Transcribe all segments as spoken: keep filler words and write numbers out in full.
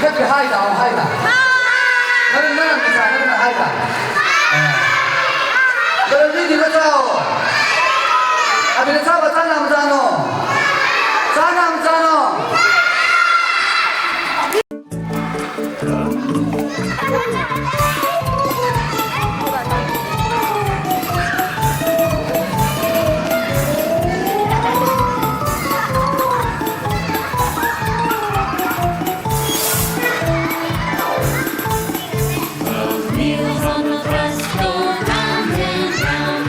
Happy hai da, hai da. Nang, nang, nang, nang, hai da. Eh. Nang, nang, nang, nang. Abi nang thsaba thsanung thsanung. Thsanung thsanung. The wheels on the bus go round and round,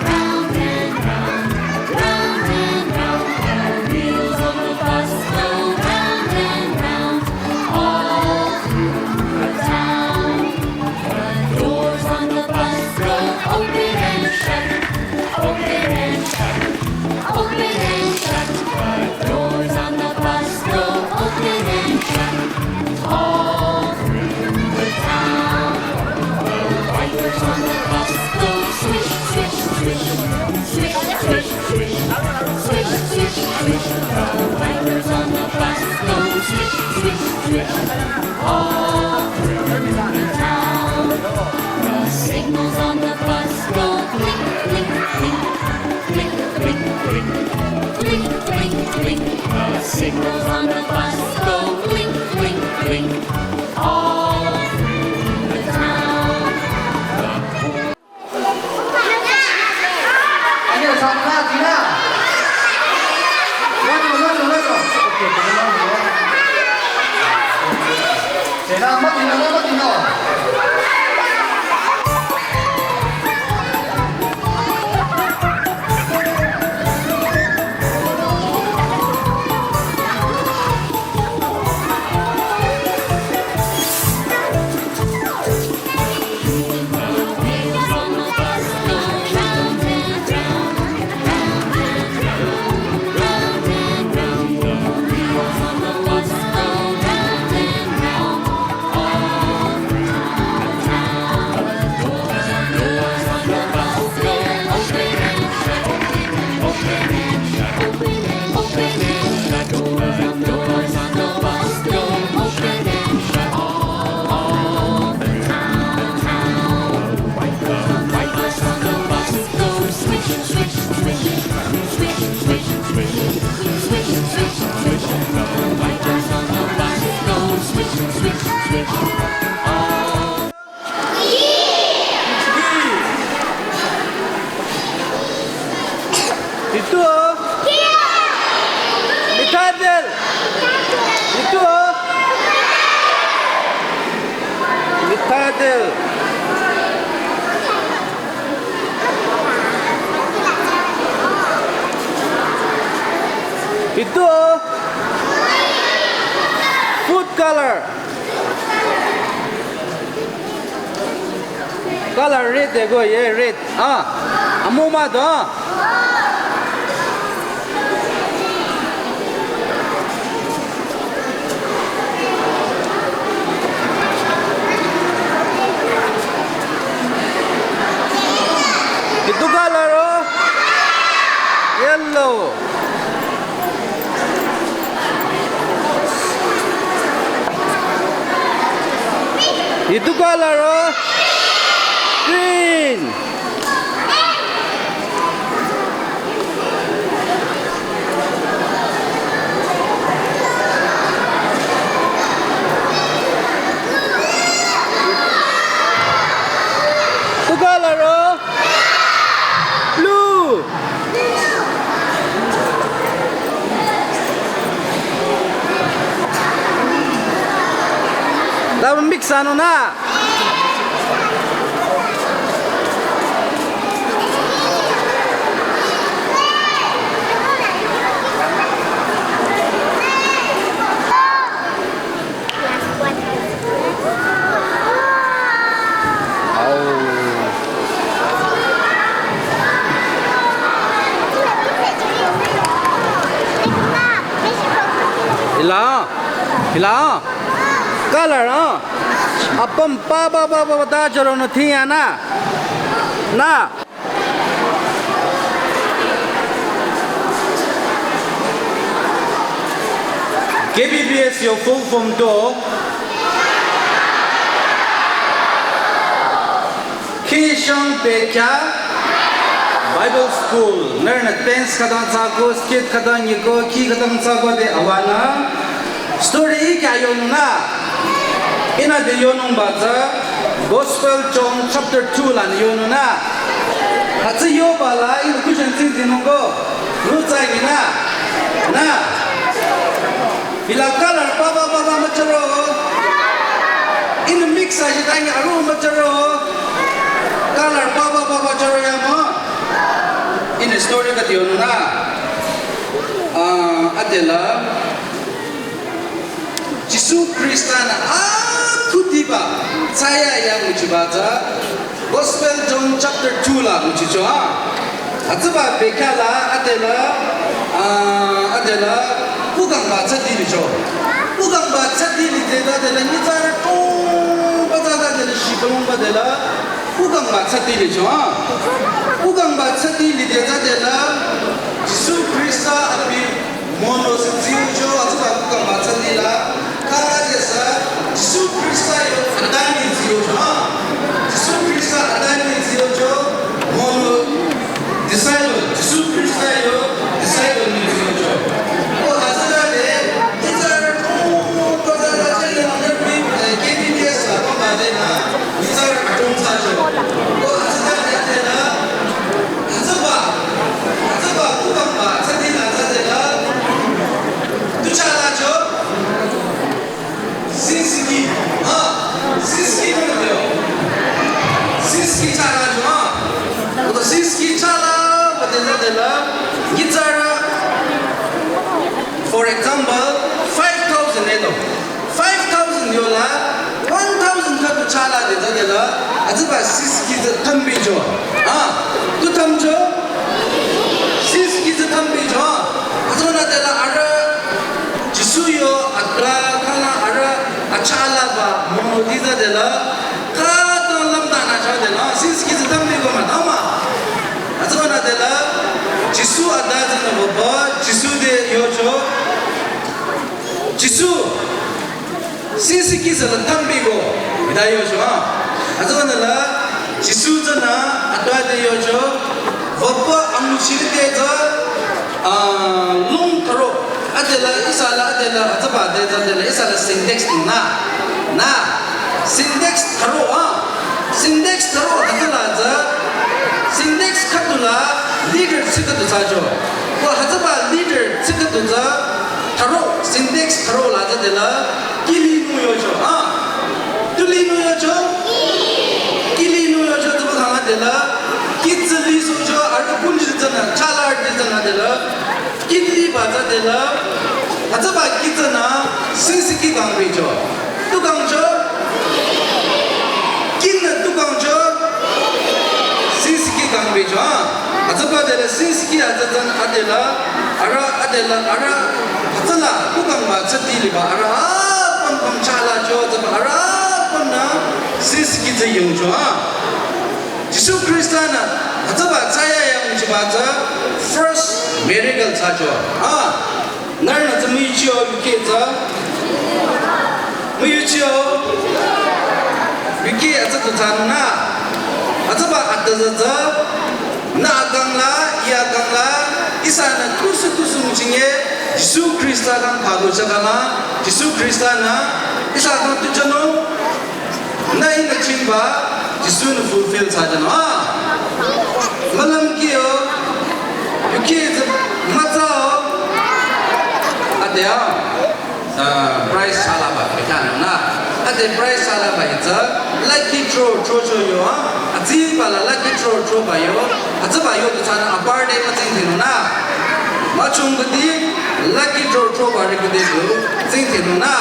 round and round, round and round. The wheels on the bus go round and round, all through the town. The doors on the bus go open and shut, open and shut, open and shut. The doors on the bus go open and shut, all through the town. The wipers on the bus go swish, swish, swish, swish, swish, swish, swish, swish, swish. The wipers on the bus go swish, swish, swish, all through the town. The signals on the bus go blink, blink, blink, blink, blink, blink, blink, blink, blink. The signals on the bus go blink, blink, blink, all through the town. The Itu o. Mithadil. Itu o. Mithadil. Itu o. Food color. Color red eko ye, red. Ah, amuma do. Itu color o? Yellow. Itu color o? Green. Itu color o? Blue. Tabü mix anung na. Hila, hila, color, ah, apüm pa pa pa pa pa ta choro no thi ya na, na. K B B S yo full form to Kishang Pekya Bible School, nührünü tense khütang thsako, skit khütang nyiko, khi khütang thsako de awanü. Story ikya yonung nü. Ihnü de yonungba tsü Gospel John chapter two lanü yonung nü. Hütsü yoba la ihnü question tsingdhingnung ko. Lu tsü ihnü. Nü. Hila color papa papa müchüro. Ihnü mix ashi tangi aru müchüro. Color papa papa chüro ya mo. Ihnü story khüta yonung nü. Ah, adela. Jisu Khrista-nü atüdiba thsayahiya nguchiba tsü Gospel John chapter two la nguchicho ha. Hütsüba bekhyah la adela, ah, adela, kukangba tsadi licho. Kukangba tsadi lide ta dela nyitsarü tongba tsü ta dela shikalongba dela kukangba tsadi licho ha. Kukangba tsadi lide ta dela Jisu Khrista abi mono sü tsiucho, hütsüba kukangba tsadi la, kala desa, Jisu Khrista yo atani tsiucho, ha? Jisu Khrista atani tsiucho, mono disciple, Jisu Khrista yo disciple ni tsiucho. O hütsüta de, nyitsarü tong, pazala chele, eh, K B B S la, pamba de na, nyitsarü atong thsacho. O hütsüta de, de na, hütsüba, hütsüba kukangba tsadi la tsü dela, tu chalacho, sinski, ha, sinski nü deo. Sinski chalacho, ha. Oto sinski chala, ba dela dela, nyitsarü, for example, five thousand eto. Five thousand yola, one thousand khüdu chala de ta dela, hütsüba sinski tsü thambicho. Ah, tu thamcho? Sinski tsü thambicho. Hütsünü dela arüh, Jisu yo, atla, kala arüh, achalaba, mono di ta dela, khüta lümdanü cha dela, sinski tsü thambi ko ma, tama. Hütsünü dela, Jisu atla tsünü baba, Jisu te yocho, Jisu, sinski tsü la thambi ko, ita yocho, ha. Hütsüba nü la, Jisu tsünü, atwa te yocho, vapa anguchiri te tsü, ah, lung tharo, adela, ihsa la, adela, hütsüba te tsü, adela, ihsa la Sintex nü, nü, Sintex tharo, ha. Sintex tharo, hütsüla tsü, Sintex khüdula, liter tsi khüdu thsacho. Ko hütsüba liter tsi khüdu tsü, tharo, Sintex tharo la tsü dela, kili nu yocho, ha? Tuli nu yocho? Kili nu yocho, tsüba thanga dela, kitsü li socho, arüh kunji tsünü, chala di tsünü dela, kili ba tsü dela, hütsüba kitsünü, sinski kangbicho. Tu kangcho? Kinü tu kangcho? Sinski kangbicho, ha? Hütsüba dela sinski hütsü tsünü adela, arüh adela, arüh hütsüla kukangba tsadi liba, arüh apüm püm chalacho, hütsüba arüh apümnü sinski tsü yungcho, ha? Jisu Khrista-nü hütsüba thsayahiya nguchiba tsü first miracle thsacho, ha? Nührünü tsü müichio yuki tsü. Müichio. Yuki hütsü tu thsanü. Hütsüba atüzü tsü. Nü akang la, I akang la, ihsanü tusü tusü nguchinge, Jisu Khrista khyang khüdu chakala, Jisu Khrista-nü, ihsa khyang tu chanung. Nü ihnü chingba, Jisu-nü fulfill thsajünung, ha? Mülüm kyo, yuki tsü mütsao, ade, ha? Ah, prize chalaba, bekhyah nü, nü. Ade prize chalaba itsü, lucky draw, draw cho yo, ha? Atsüba la lucky draw, draw ba yo, atsüba yo tu thsanü apart de mütsingdhingnung, nü. Müchung kadi, lucky draw, draw ba ri kadi tu, tsingdhingnung, nü.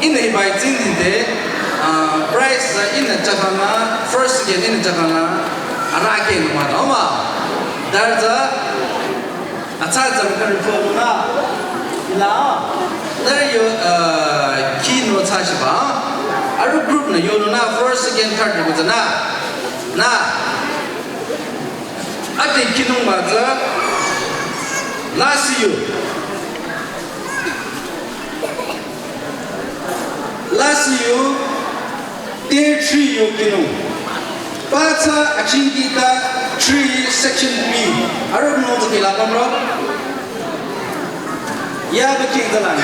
Ihnü hiba-i tsingdhingde, ah, prize tsü ihnü chakhala, first, second ihnü chakhala, arahkheh nü mah, oma. Dar tsü, atsa tsü mükari phonü, ila, dar yo, ah, khi nü thsashiba, arüh group nü yonü nü, first, second, third nü, nü, nü. Ade khinungba tsü, last yo. Siu, te three yo kinung. Patsa achingkita three section B. Arüh nung tsakila pamro. Ya beking zalan.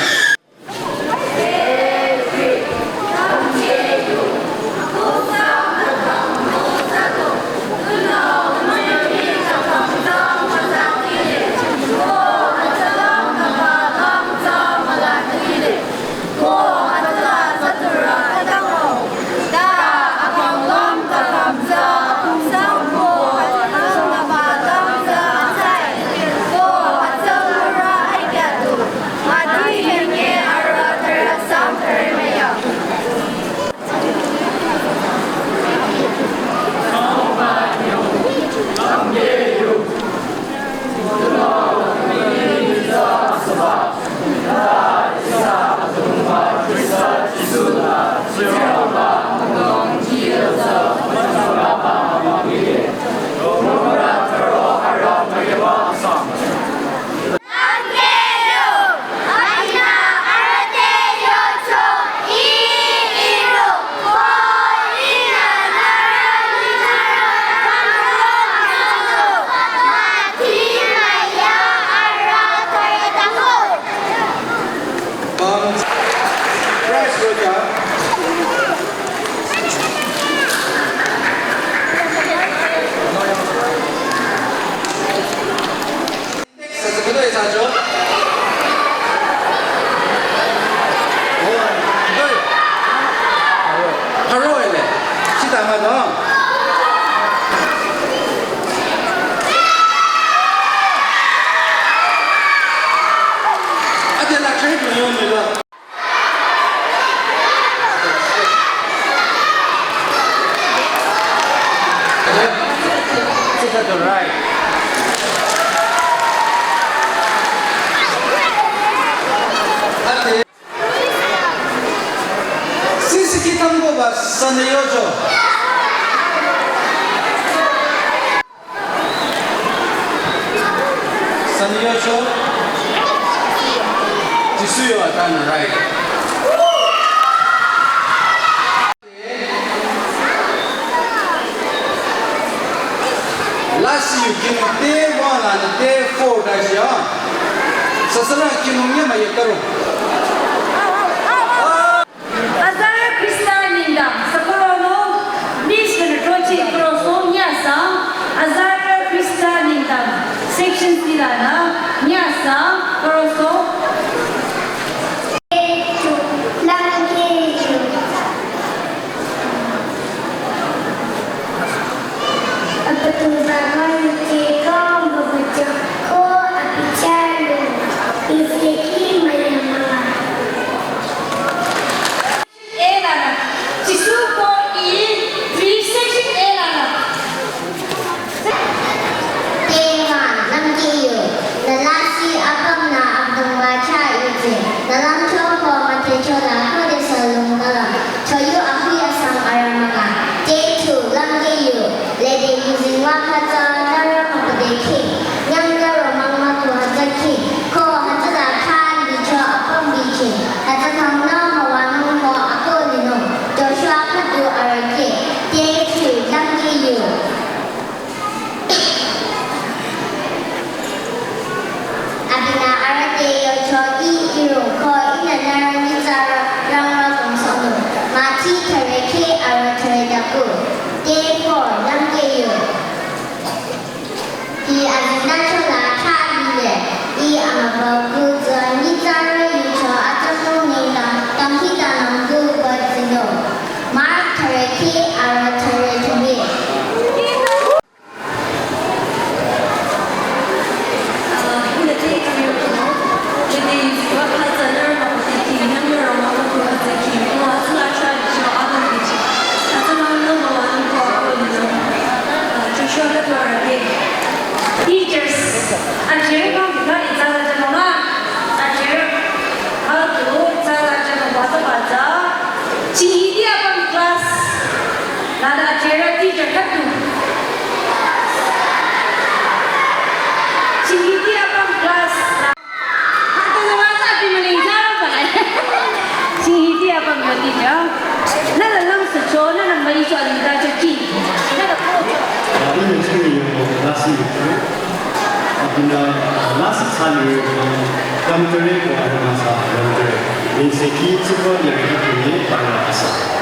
Prize roja. Sasa kado ya sajo. Oh, kado ya. Haro ele. Sita ma do. Ate la try to yo me lo. Sisi kitam ko ba sanayojo. Sanayocho, Jisu yo atan rai. Lasi yu kinung te one and te four da shi ya. Sasana kinung nyama ye karo. Azarü Krista nengdang, sakorono, Miss Venetrochi Kroso nyasa, Azarü Krista nengdang, section silana, nyasa, Kroso. Elana, Jisu ko i three section elana. Tema, lamkiyu, nü lasih apümnü apdungba cha ite, nü lamcho ko mütecho la khodesü lungkala, choyu ahuya sang aramaka, te tu, lamkiyu, lede yuzingwa khatsa nüra mapade ki, nyang nüra mangma tu hütsü ki, ko hütsüla khan bicho apüm bichi, hütsü kang nü mawanung mo ako linung, Joshua khüdu arake, te tu, lamkiyu. Abinü arüh te yocho i irung ko ihnü nührü nyitsarü Lalita cheki. Lalita cheki yo lasi. Abinda lasi sali yo kamtere ko adama sa kamtere. Inseki tsiko ya kini para asa.